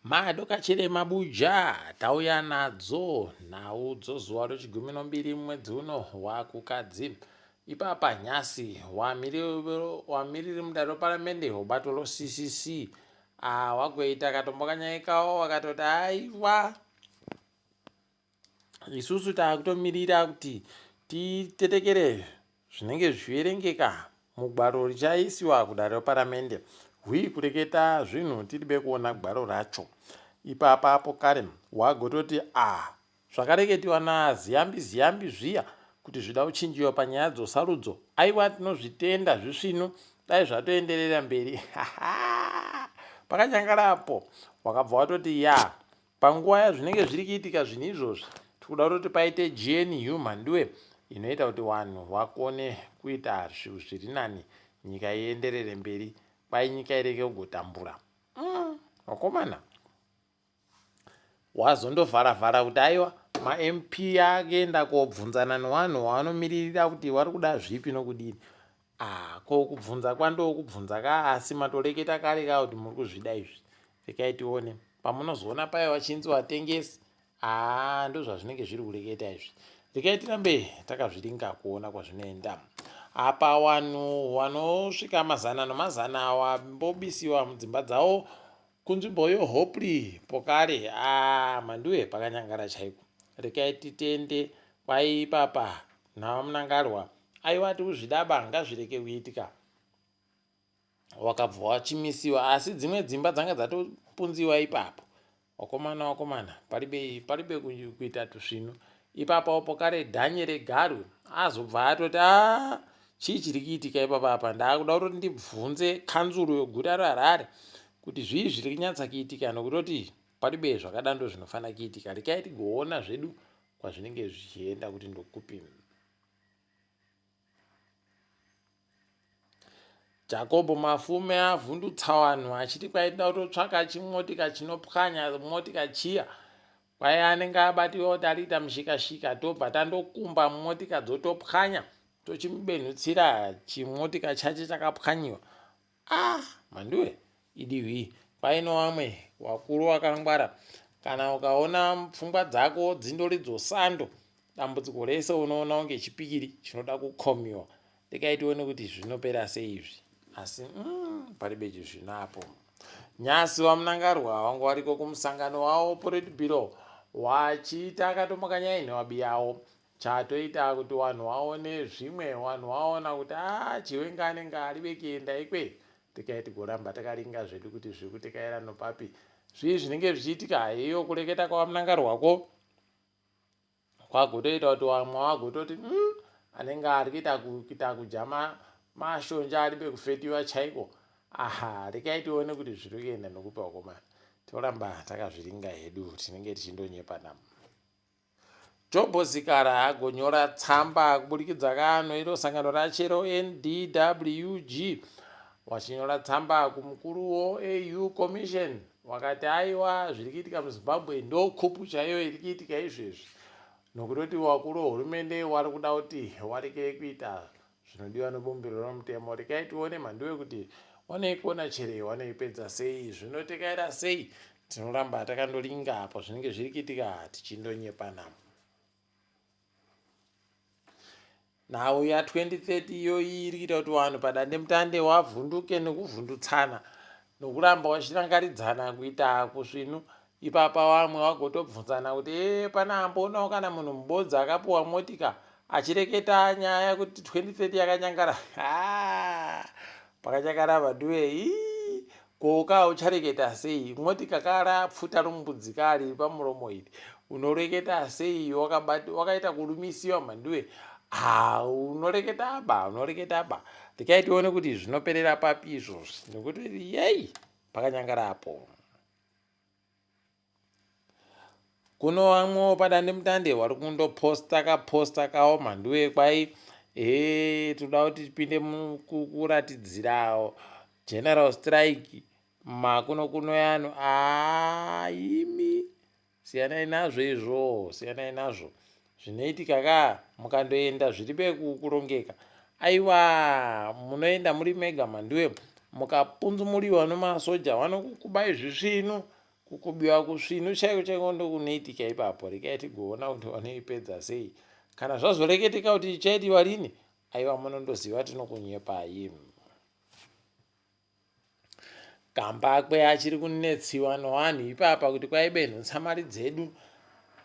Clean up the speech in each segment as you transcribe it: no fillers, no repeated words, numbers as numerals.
Madokachire mabuja tauya nadzo nhau dzozuva rechigumi nombiri mwedzi uno waKukadzi. Ipapa nhasi wamiriri mudare reparamende webato roCCC ah, wagoita katombo kanyaikawo wakatoti aiwa isusu taakutomirira kuti titetekere zvinenge zvichiverengeka mugwaro richaisiwa kudare reparamende hwii kureketa zvinhu tiribe kuona gwaro racho ipapa apo kare wagototi a ah, zvakareketiwa naziyambi ziyambi zviya kuti zvida kuchinjiwa panyaya dzosarudzo aiwa tinozvitenda zvisvinu dai zvatoenderera mberi pakanyangarapo wakabva watoti ya Panguva yazvinenge zviri kuitika zvinhu izvozvi, tikuda kutoti paite GNU Mhanduwe inoita kuti vanhu vakone kuita zviri nani, nyika ienderere mberi, kwai nyika ireke kugotambura. Mm, vakomana wazondovhara-vhara kuti aiwa maMP akuenda kobvunzana nevanhu vanomiririra kuti vari kuda zvipi nokudini. Ah, ko kubvunza kwandokubvunza ka asi matoreketa kare ka kuti muri kuzvida izvi. Rekai tione pamunozoona paya vachinzi vatengesi haa ndozvazvinenge zviri kureketa izvi. Rekai tirambe takazviringa kuona kwazvinoenda. Apa vanhu vanosvika mazana nomazana wambobisiwa mudzimba dzavo kunzvimbo yoHopley pokare haa mhanduwe pakanyangara chaiko. Rekai titende kwaipapa naVaMnangarwa aiwa tikuzvidaba ngazvireke kuitika wakabva wachimisiwa asi dzimwe dzimba dzanga dzatopunziwa ipapo wakomana wakomana paribe paribe kuita tusvinu ipapo pokare dhanyere garwe azobva atoti a chii chiri kuitika ipapa apa ndaakuda kutoti ndibvunze kanzuru yeguta reharare kuti zvii zviri kunyatsa kuitika nokutoti paribe zvakadando zvinofanira kuitika rekai tigoona zvedu kwazvinenge zvichienda kuti ndokupi Jacob Mafume avhundutsa vanhu achiti kwaida kutotsvaka chimotika chinopwanya motika chiya kwai anenge abatiwa kuti ariita mushikashika tobva tandokumba motika dzotopwanya tochimubenhutsira chimotika chache chakapwanyiwa Ah, Mhanduwe idiwi paino wamwe wakuru wakangwara kana ukaona pfungwa dzako dzindori dzosando dambudziko rese unoona kunge chipikiri chinoda kukomiwa rekai tione kuti zvinopera sei izvi asi mm, paribe chizvinapo nyasi wamunangarwa wanga wariko kumusangano wavo politburo wachiita akatomokanyai newabiyawo Chatoita kuti wanhu waone zvimwe wanhu waona kuti aa Chiwenga anenge aribe kuenda ikwe tikai tigoramba takaringa zvedu kuti zviri kutekaira nopapi zvii zvinenge zvichiitika haiyo kureketa kwaVaMnangarwako kwagotoita kuti wamwe wagototi mm, anenge ari kuita kuita kudya mashonja aribe kufetiwa chaiko aha rekai tione kuti zviri kuenda nokupi vakomana toramba takazviringa hedu tinenge tichindonyepa namo Jobho Zikara agonyora tsamba kuburikidza kano iro sangano rachero NDWG wachinyora tsamba kumukuru woAU Commission wakati aiwa zviri kuitika muZimbabwe ndokupu chaiyo iri kuitika izvezvi nokutoti wakuru wehurumende wari kuda kuti wareke kuita Zvinodiwa nebumbiro romutemo rekai tione mhanduwe kuti wanoikona chere wanoipedza sei zvinotekaira sei tinoramba takandoringa apo zvinenge zviri kuitika tichindonyepana nhau ya 2030 iyoyi iri kuita kuti vanhu padandemutande wavhunduke nekuvhundutsana nokuramba wachirangaridzana kuita kusvinu Ipapa wamwe wagotobvunzana kuti ee pane amboonawo kana munhu mubodzi akapuwa motika achireketa nyaya kuti 2030 yakanyangara pakanyangara vaduwe ii koka uchareketa sei motika kara pfuta rombudzi kari pamuromo iri unoreketa sei wakaita kurumisiwa mhanduwe ha unoreketa ba unoreketa ba rekai tione kuti zvinoperera papi izvozvi nekuti yei pakanyangara apo Kuno vamwewo padandemutande vari kundoposta kaposta kawo mhanduwe kwai hee toda kuti tipinde mukuratidzira general strike makuno kuno yanu aimi siyanai nazvo izvo siyanai nazvo zvinoitika ka mukandoenda zviri pekurongeka aiwa munoenda muri mega mhanduwe mukapunzumuriwa nemasoja vanokukubai zvisvinu. Kukubiwa kusvinu chaiko chaiko ndokunoitika ipapo. Regai tigoona kuti vanoipedza sei. Kana zvazoreketeka kuti ichaitiwa rini, aiwa munondoziva tinokunyepai. Gambakwe achiri kunetsiwa nowanhu ipapa kuti kwaibenhutsa mari dzedu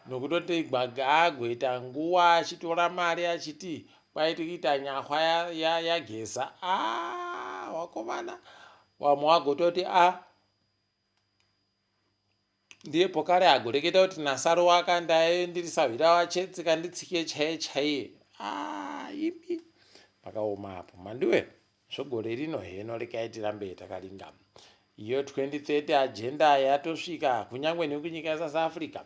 nokutoti gwaga agoita nguwa achitora mari achiti kwaiti kuita nyahwa yageza ya, ya a ah, wakomana wamwe wagototi a ah, Ndiye pokare agoreketa kuti naSaruwaka ndaive ndiri sahwira wache tsika nditsike chaiye chaiye. Ah, imi pakaoma apo mandiwe zvogore rino heno rekai tirambe takaringa. Iyo 2030 agenda yatosvika kunyange nekunyika yeSouth Africa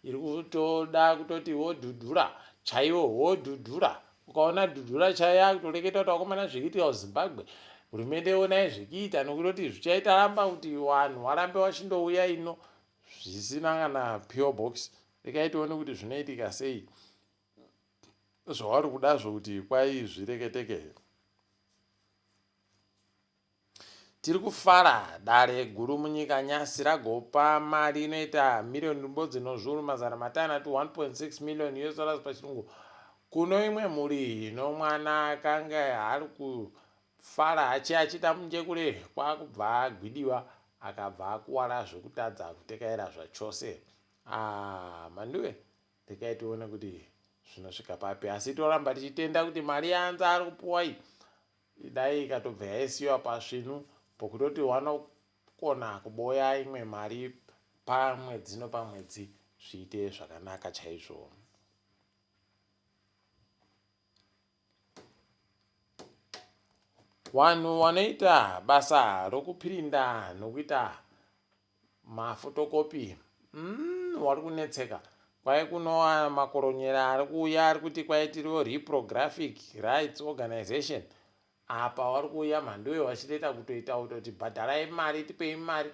iri kutoda kutoti wodhudhura chaiwo wodhudhura Ukaona Dudula chaiye akutoreketa kuti vakomana zvikuitika kuZimbabwe hurumende onai zvekuita nokutoti zvichaita ramba kuti vanhu varambe vachindouya ino zvisina kana PO box rekai tione kuti zvinoitika sei zvavari kudazvo kuti kwai zvireketeke. Tiri kufara dare guru munyika nyasi ragopa mari inoita miriyoni rumbodzi nozviuru 600 1.6 million US dollars pachirungu kuno imwe mhuri inomwana akanga ari kufara achi achiita munjekure kwakubva agwidiwa akabva akuwara zvekutadza kutekaira zvachose. Ah, Manduwe regai tione kuti zvinosvika papi asi toramba tichitenda kuti mari yaanza ari kupuwa iyi Dai ikatobva yaisiwa pasvinu pokutoti wanokona kuboya imwe mari pamwedzi nopamwedzi zviite zvakanaka chaizvo. Vanhu vanoita basa rokupirinda nokuita Mafotokopi umm wari kunetseka kwai kuno makoronyera ari kuuya ari kuti kwai tiriwo reprographic rights organization apa wari kuuya mhanduwe wachitoita kutoita kutoti bhadharai mari tipei mari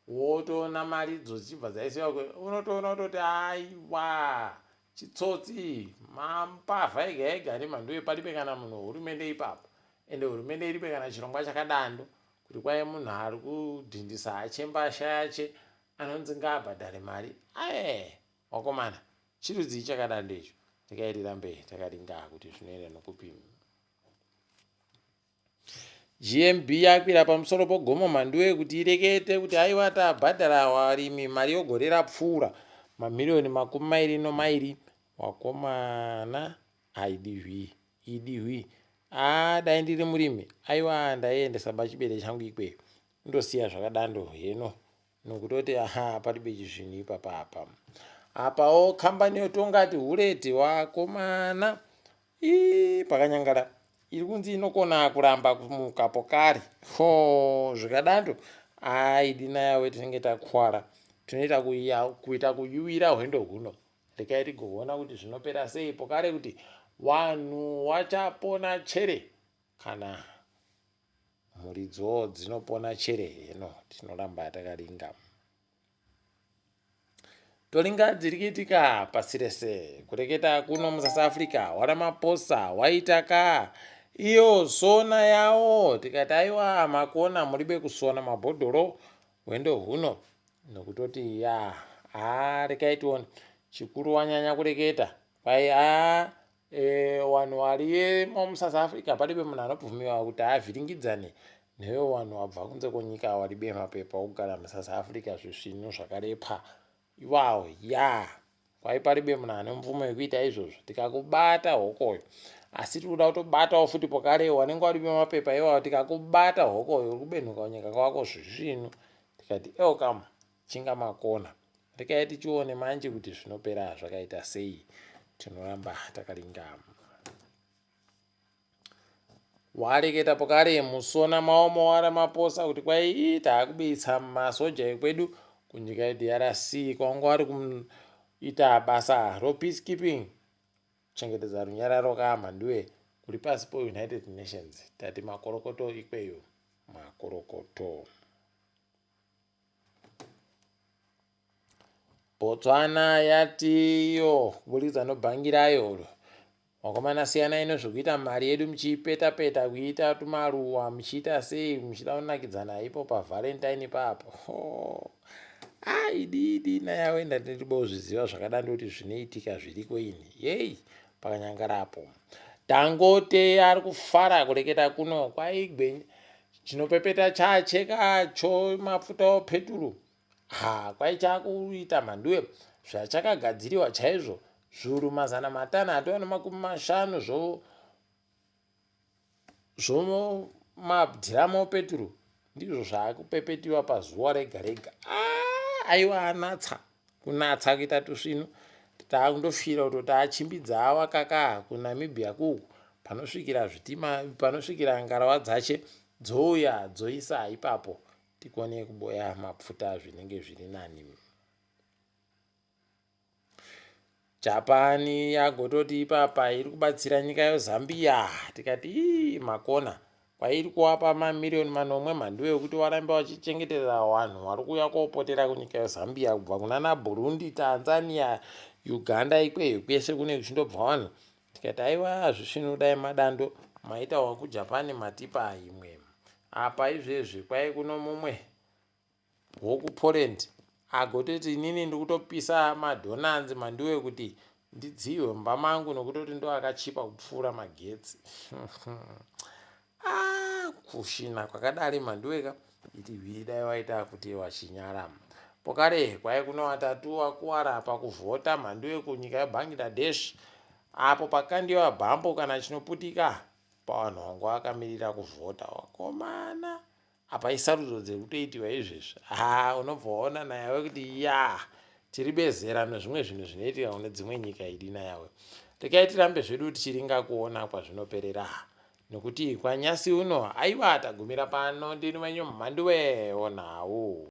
wotoona mari idzo dzichibva dzaisiwa unotoona kutoti aiwa chitsotsi mambavha ega ega nemhanduwe paripe kana munhu hurumende ipapo ende hurumende iripe kana chirongwa chakadando Kuti kwai munhu ari kudhindisa hache mbasha yache anonzi ngaabhadhare mari ae wakomana chirudzii chakadando icho regai tirambe takaringa kuti zvinoenda nokupi. GMB yakwira pamusoro pogomo mhanduwe kuti irekete kuti aiwa tabhadhara varimi mari yogore rapfuura mamiriyoni 22 wakomana aidihwi idihwi Haa dai ndiri murimi aiwa ndaiendesa bachibere changu ikweyo ndosiya zvakadando heno nokutoti aha paribe chizvinhu ipapa apa apawo kambani yotongati hureti wakomana ii pakanyangara iri kunzi inokona kuramba kumuka pokari ho zvikadando aidi nayawe tinenge takwara tinoita kuita kuyuwira hwendo huno Regai tigoona kuti zvinopera sei pokare kuti wanhu wachapona chere kana mhuri dzinopona chere heno tinoramba takaringa. Toringa dziri kuitika pasi rese kureketa kuno muSouth Africa waRamaphosa waita ka iyo sona yawo tikati aiwa makona muribe kusona mabhodhoro hwendo huno nokutoti ya haa rekai tione chikuru wanyanya kureketa kwai haa e, wanhu warimo musouth africa palibe munhu anobvumiwa kuti avhiringidzane newe wanhu wabva kunze kwenyika walibe mapepa okugara musouth africa zvisvinu zvakarepa iwawo ya Kwai paribe munhu ane mvumo yekuita izvozvo tikakubata hokoyo asi tiri kuda kutobatawo futi pokarewo wanenge waribe mapepa iwawo tikakubata hokoyo uri kubenhuka kunyika kwako zvisvinu tikati elkam chinga makona rekai tichione manje kuti zvinopera zvakaita sei tinoramba takaringama Wareketa pokare musona maomo waRamaphosa kuti kwai taakubitsa masoja ekwedu kunyika yeDRC kwanga wari kuita basa ropeacekeeping kuchengetedza runyararo kaMhanduwe kuri pasi poUnited Nations tati makorokoto ikweyo makorokoto. Botswana yati iyo kuburikidza nobhangi rayo vakomana siyanai nezvekuita mari yedu muchiipeta peta kuiita tumaruwa muchiita sei muchida kunakidzana ipo pavalentine ipapo. Ah, idi idi nayawe ndandibozviziva zvakadando kuti zvinoitika zviriko ini. Yei, pakanyangarapo. Dangote ari kufara kureketa kuno kwaigwe chinopepeta chacheka cho mafuta opeturu. Ha, kwai chakuita mhanduwe zvachakagadziriwa chaizvo zviuru 550 zvo zvomadhiramu opeturu ndizvo zvaakupepetiwa pazuva rega rega. Ah, aiwa anatsa kunatsa kuita tusvinu taakundofira kutoti achimbidza awa kaka kuNamibia kuku panosvikira zvitima panosvikira ngarawa dzache dzouya dzoisa ipapo tikone kuboya mapfuta zvinenge zviri nani. Japan yagototi ipapa iri kubatsira nyika yeZambia tikati ii makona kwairi kuwapa mamiriyoni manomwe mhanduwe yekuti warambe wachichengetedza vanhu vari kuuya kopotera kunyika yeZambia kubva kunana Burundi, Tanzania, Uganda ikweyo kwese kune kuchindobva vanhu tikati aiwa zvisvinu dai madando maita wakuJapan matipa imwe apa izvezvi kwai kuno mumwe wokuPoland agototi inini ndikutopisa madhonanzi mandiwe kuti ndidziiwe mumba mangu nokutoti ndo akachipa kupfuura magetsi. Ah, kushina kwakadari mandiweka iti hwii dai waita kuti wachinyara. Pokare kwai kuno watatu wakuwara pakuvhota mhanduwe kunyika yeBangladesh apo pakandiwa bhambo kana chinoputika pavanhu vangu vakamirira kuvhota wakomana. Apa isarudzo dziri kutoitiwa izvezvi haa unobva waona nayawe kuti ya tiri bezera nezvimwe zvinhu zvinoitika kune dzimwe nyika idi nayawe. Rekai tirambe zvedu tichiringa kuona kwazvinoperera nokuti kwanyasi uno aiwa tagumira pano. Ndini wenyu Mhanduwe wonhau.